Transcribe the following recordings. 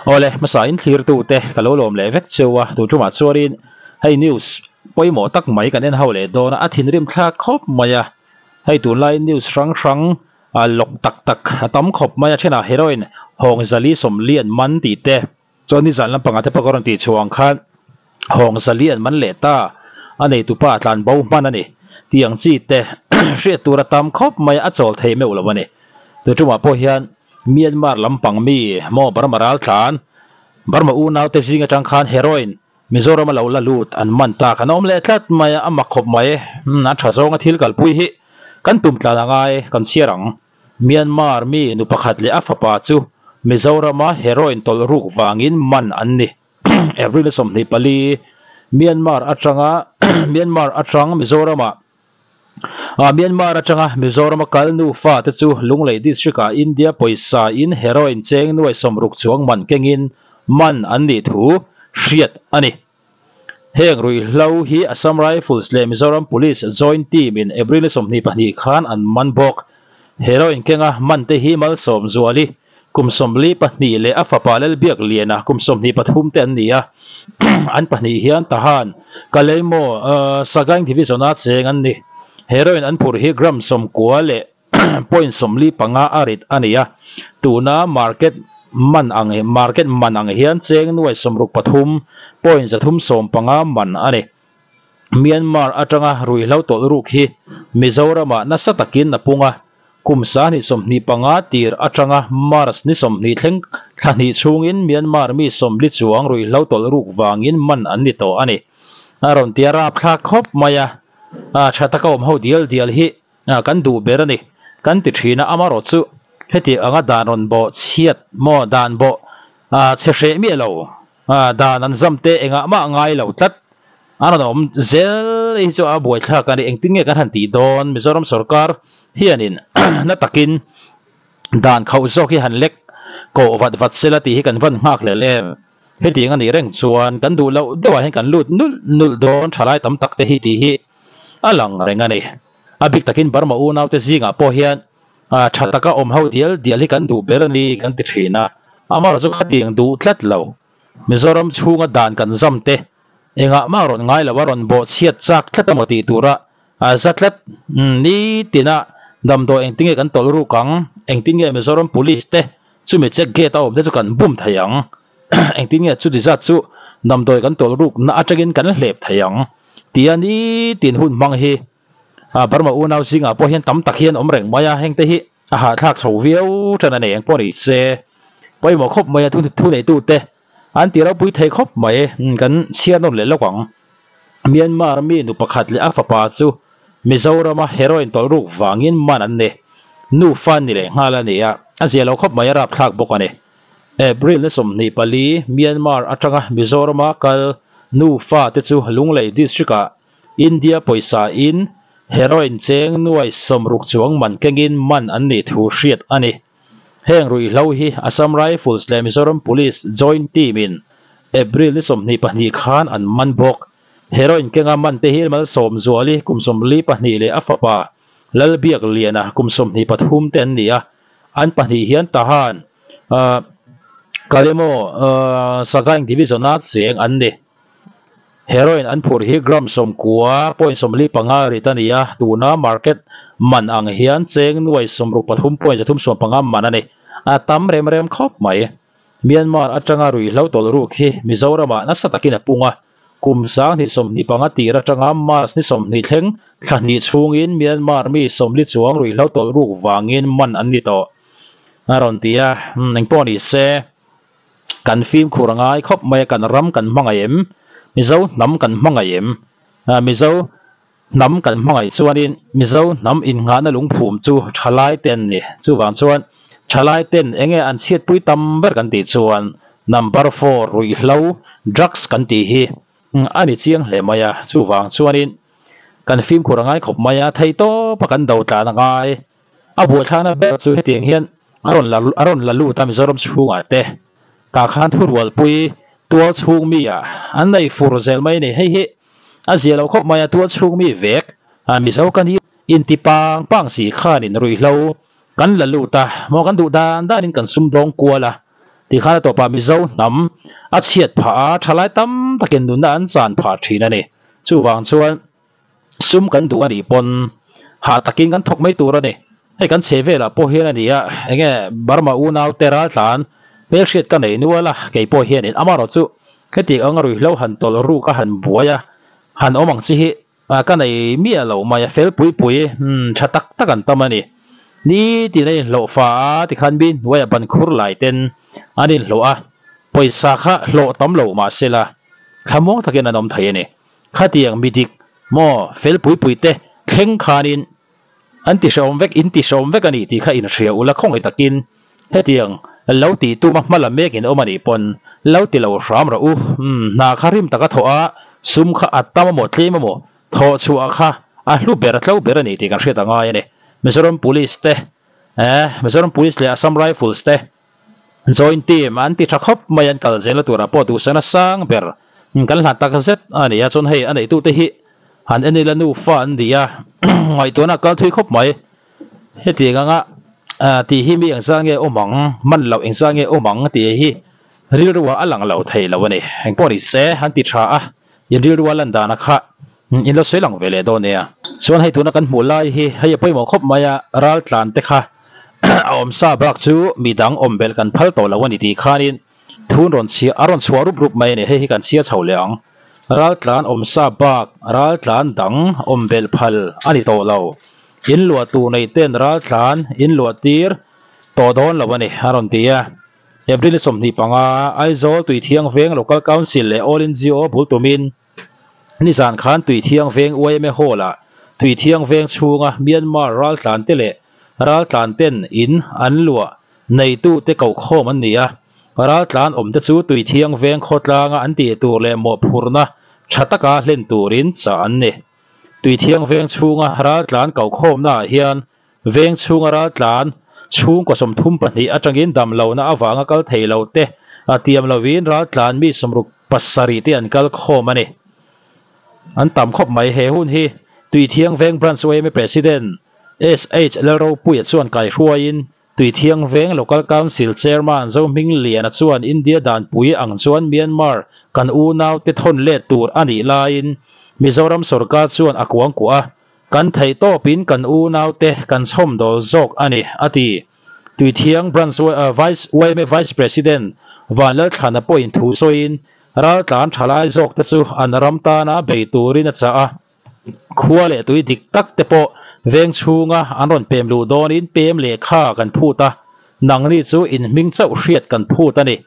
Awle, hmasa in thlirtu te ka lo lawm leh vek cheu a, tun tumah chuanin hei news pawimawh tak mai kan en ho leh dawn a, a thinrim thlak khawp mai a, hei tunlai news hrang hrang a lawk tak tak a tam khawp mai a, thenah heroine hawng zali sawmli an man tih te. Chuan nizan lampangah te pawh ka rawn tih chhuah ang khan hawng zali an man leh ta, a neitupa a tlan bo hman a ni tih ang chi te hriat tur a tam khawp mai a chawl thei meuh lo a ni. Tu tumah pawh hian Myanmar lampang mi maw Burma raltlan, Burma unaute zing atang khan heroin Mizoram a lo la lut an man ta kan awm leh tlat mai a, a mak khawp mai. A tha zawnga thil kalpui hi kan tum tlan a ngai kan chhiar ang. Myanmar mi nu pakhat leh a fapa chu Mizorama heroin tawlh ruk vangin man an ni. April 24, Myanmar atanga Myanmar atang Mizorama Myanmar atanga Mizorama kal nufa te chu Lunglei District ah India pawisa in heroin cheng nuai 60 chuang man kengin man an nih thu hriat a ni. Heng ruihhlo hi Assam Rifles leh Mizoram Police Joint Team in April 22 khan an man bawk. Heroin kenga man te hi Malsawm Zuali kum 42 leh a fapa Lalbiak Liana kum 23 te an ni a. An pahnih hian Tahan, Kalaimo, Sagaing Division a cheng an ni. Heroin an phurh hi gram 90 leh point 45 a rit a ni a. Tuna market man ang market man ang hian cheng nuai 63 point 315 man a ni. Myanmar atanga ruihhlo tawlh ruk hi Mizorama nasa takin a punga kum sa ni 25 tir atanga March ni 20 thleng thlahnih chhungin Myanmar mi 40 chuang ruihhlo tawlh ruk wangin man an ni tawh a ni. A rawn tia rap thlak khawp mai a, tha taka awm ho dial dial hi kan duh ber a ni. Kan ti thina amarawh chu heti anga dan rawn bawh chhiat maw dan bawh che hreh mi lo dan an zam te engah mah ngai lo tlat an rawn awm zel hi chu a buai thlak a ni. Engtin nge kan han tih dawn Mizoram sarkar hianin na takin dan khauh zawk hi han lek koh vat vat sela tih hi kan van nghak hlel em. Hetiang a nih reng chuan kan duh loh deuhah hian kan lut nulh nulh dawn thalai tam tak te hi tih hi a lang reng a ni. A bik takin Burma unaute zingah pawh hian tha taka awm ho dial dial hi kan duh ber a ni kan ti thin a. Amarawh chu khatiang duh tlat lo. Mizoram chhunga dan kan zam te engah mah rawn ngai lo a rawn bawh chhiat chak tlat emaw tih tura za tlat ni tina damdawi engtin nge kan tawlh ruk ang, engtin nge Mizoram Police te chumi check gate a awm te chu kan bum thei ang, engtin nge chu ti zat chu damdawi kan tawlh ruk na atangin kan hlep thei ang tia ni tin hun hmang hi Burma unau zingah pawh hian tam tak hian awm reng mai a, heng te hi a hahthlak chho viau tan a ni. Engpawh ni se pawimawh khawp mai a thu neitu te an ti ropui thei khawp mai kan chhiar nawn leh lawk ang. Myanmar mi nu pakhat leh a fapa chu Mizorama heroin tawlh ruk wangin man an ni. Nufa ni leh nghal a ni a, a zia lo khawp mai a rap thlak bawk a ni. April 24 Myanmar atanga Mizorama kal nufa te chu Lunglei District ah India pawisa in heroin cheng nuai 60 chuang man kengin man an nih thu hriat a ni. Heng ruihhlo hi Assam Rifles leh Mizoram Police Joint Team in April 22 khan an man bawk. Heroin kenga man te hi Malsawm Zuali kum 42 leh a fapa Lalbiak Liana kum 23 te an ni a. An pahnih hian Tahan Kalaymyo Sagaing Division a cheng an ni. Heroin an phurh hi gram 90 point 45 rit a ni a, tuna market man ang hian cheng nuai 63 point 315 man a ni. A tam rem rem khawp mai. Myanmar atanga ruihhlo tawlh ruk hi Mizorama nasa takin a punga. Kum sang ni 25 tir atanga March ni 20 thleng thlahnih chhungin Myanmar mi 40 chuang ruihhlo tawlh ruk wangin man an ni tawh. A rawn ti a, engpawh ni se kan fim khur angai khawp mai kan ram kan hmangai em, Mizo hnam kan hmangai em, Mizo hnam kan hmangai chuanin Mizo hnam in ngana lungphum chu thalai ten ni. Chuwang chuan thalai ten enge an chhiat pui tam ber kan ti chuan number 4 ruihhlo drugs kan ti hi ani chiang hle mai a. Chuwang chuanin kan fim khur angai khawp mai a, thei tawp a kan do tlan angai. A buai thlakna ber chu hetiang hian a rawn la lut a Mizoram chhungah te ta khan thurual pui tual chhung mi a an nei fur zel mai ni. Hei hi a zia lo khawp mai a, tual chhung mi vek Mizo kan hi inti pang pang si khanin ruihhlo kan la lut a, maw kan duh dan danin kan sum dawng kual a. Tikhan a tawpah Mizo hnam a chhiat phah a, thalai tam takin nunna an chan phah thin a ni. Chuvang chuan sum kan duh a nih pawn hah takin kan thawk mai tur a ni. Hei kan chhe velah pawh hian a ni a, enge Burma unau te raltlan hmelhriat ka nei nual a, kei pawh hianin amaherawhchu hetiang anga ruihhlo han tawlh ruk a han buai a, han awm ang chi hi Ka nei miah lo mai a fel pui pui tha tak tak an tam a ni. Nitin a inhlawh fa a tikhan mi hnuaiah ban khur lai ten an inhlawh a, pawisa kha hlawh tam lo mahsela thlamuang takin an awm thei a ni. Khatiang mi dik maw fel pui pui te thleng khanin An ti hrehawm vek, in ti hrehawm vek a ni tih kha inhria ula khawngaih takin hetiang lo tih tuma hma la mek in awm a nih pawn lo ti lo hram rawh u. Umm, hna kha rim taka thawh a, sum kha a tam amaw tlem amaw thawh chhuah kha a hlu ber a tlo ber a ni tih kan hriat a ngai a ni. Mizoram Police te, eh, Mizoram Police leh Assam Rifles te joint team an ti tha khawp mai an kal zel na turah pawh duhsana sang ber kan hlan tak zet a ni a, chuan hei a neihtute hi han en ila nufa an ni a, ngaihtuahna a kal thui khawp mai. Hetiang anga tih hi mi engzah nge awm ang, man loh engzah nge awm ang tih hi rilru ah a lang lo thei lo a ni. Engpawh ni se an ti tha a, in rilru a lan dana kha in lo sawi lang ve leh dawn nia. Chuan hei tuna kan hmuh lai hi hei a pawimawh khawp mai a, raltlan te kha a awm sa bak chu midang awm belh kan phal tawh lo a ni tih khanin thun rawn chhiah a rawn chhuah rup rup mai a ni. Hei hi kan chhiar chho leh ang. Raltlan awm sa bak raltlan dang awm belh phal a ni tawh lo. In luah tur nei ten raltlan in luah tir tawh dawn lo a ni a rawn ti a. April 25, Aizawl Tuithiang Veng Local Council leh All NGO bul tumin nizan khan Tuithiang Veng yma Hall-ah Tuithiang Veng chhunga Myanmar raltlante leh raltlanten in an luah neitute kohkhawm an ni a. Raltlan awmte chu Tuithiang Veng khawtlanga an tih tur leh mawhphurhna tha taka hlen turin chah an ni. Tuithiang Veng chhunga raltlan kohkhawmnaah hian Veng chhunga raltlan chhungkaw 32 atangin dam lohna avanga kal thei lo te a tiam lovin raltlan mi 67 te an kal khawm a ni. An tam khawp mai. He hun hi Tuithiang Veng Branch yma President SH Lalropuia chuan kaihruaiin Tuithiang Veng Local Council Chairman Zohmingliana chuan India danpui ang chuan Myanmar kan unaute thawn let tur a nih laiin Mizoram sorkar chuan a kuangkuah a. Kan theih tawpin kan unaute kan chhawmdawl zawk a ni, a ti. Tuithiang Branch Vice yma Vice President Vanlalthlana pawhin thu sawiin, raltlan thalai zawkte chu an ram tana bei turin a chah a. Khua leh tui dik tak te pawh veng chhunga an rawn pem luh dawnin pem lehkha kan phut a, nangni chu in hming chauh hriat kan phut a ni.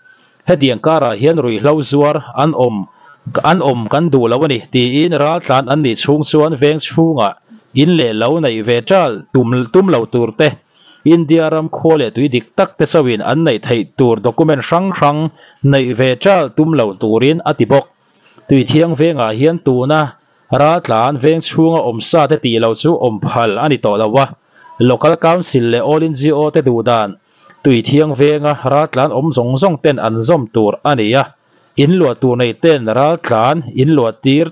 Hetiang karah hian ruihhlo zuar an awm an awm kan duh lo a ni tiin raltlan an nih chhung chuan veng chhungah in leh lo neih ve ṭal tum tum lo tur te, India ram khua leh tui dik tak te chauhin an neih theih tur document hrang hrang neih ve ṭal tum lo turin a ti bawk. Tuithiang vengah hian tuna raltlan veng chhunga awm sa te tih loh chu awm phal a ni tawh lo a, Local Council leh All NGO te duh dan Tuithiang venga raltlan awm zawng zawng ten an zawm tur a ni a, in luah tur nei ten raltlan in luah tir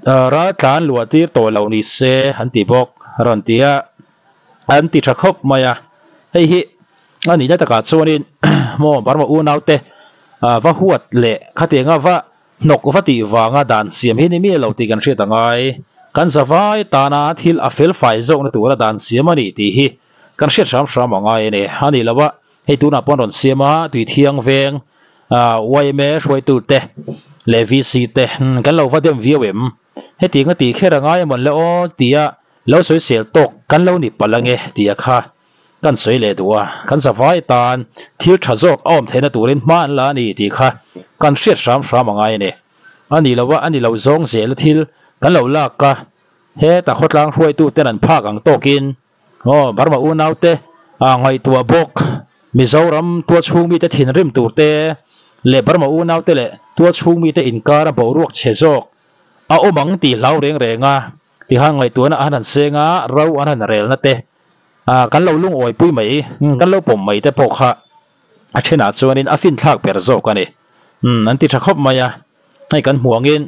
raltlan luah tir tawh loh ni se an ti bawk a rawn ti a, an ti tha khawp mai a, hei hi a nihna takah chuanin maw Burma unaute va huat leh khatianga va hnawk va tih vanga dan siam hi ni miah lo tih kan hriat a ngai. Kan zavai tana thil a fel fai zawkna tura dan siam a ni tih hi kan hriat hram hram a ngai a ni. A nih loh a, hei tunah pawh an rawn siam a, Tuithiang veng yma hruaitute leh VC te kan lo va dem viau em? Hetiang a tih kher a ngai amawn le aw tia lo sawisel tawk kan lo ni palh ange tia kha kan sawi leh duh a, kan zavai tan thil tha zawk a awm theihna turin hma an la a ni tih kha kan hriat hram hram a ngai a ni. A nih loh a, a ni lo zawng zela thil kan lo lak a, heta khawtlang hruaitu ten an phak ang tawkin aw Burma unaute ngaihtuah bawk Mizoram tualchhung mite thinrim tur te leh Burma unaute leh tualchhung mite inkara boruak chhe zawk a awm ang tih hlau reng reng a. Tihan ngaihtuahna an han seng a, ro an han relna te, kan lo lungawi pui mai, kan lo pawm mai te pawh kha a thenah chuanin a finthlak ber zawk a ni. An ti tha khawp mai a, hei kan hmuh angin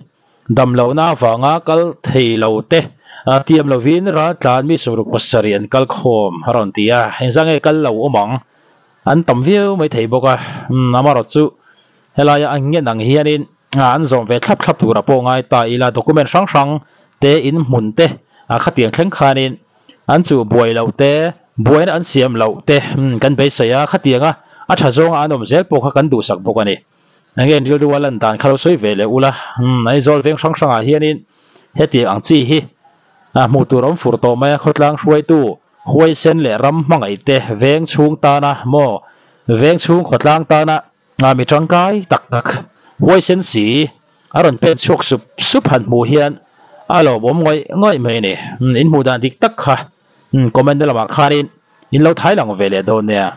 damlohna avanga kal thei lo te tiam lovin raltlan mi 67 an kal khawm a rawn ti a, engzah nge kal lo awm ang? an tam viau mai thei bawk a umm amaherawhchu helaia an ngen ang hianin an zawm ve thlap thlap tur a pawh ngai ta ila document hrang hrang te in hmun te a khatiang thleng khanin an chuh buai loh te buaina an siam loh te umm kan beisei a khatianga a tha zawnga an awm zel pawh kha kan duhsak bawk a ni. Enge in rilru a lan dan kha lo sawi ve leh ula umm Aizawl veng hrang hrangah hianin hetiang ang chi hi a hmuh tur a awm fur tawh mai a khawtlang hruaitu huaisen leh ram hmangaih te veng chhung tana maw veng chhung khawtlang tana mi tangkai tak tak huaisen si a rawn pen chhuak sup sup han hmuh hian a lawmawm ngawih ngawih mai a ni. In hmuh dan dik tak kha comment na lamah khanin in lo thai lang ve leh dawn nia.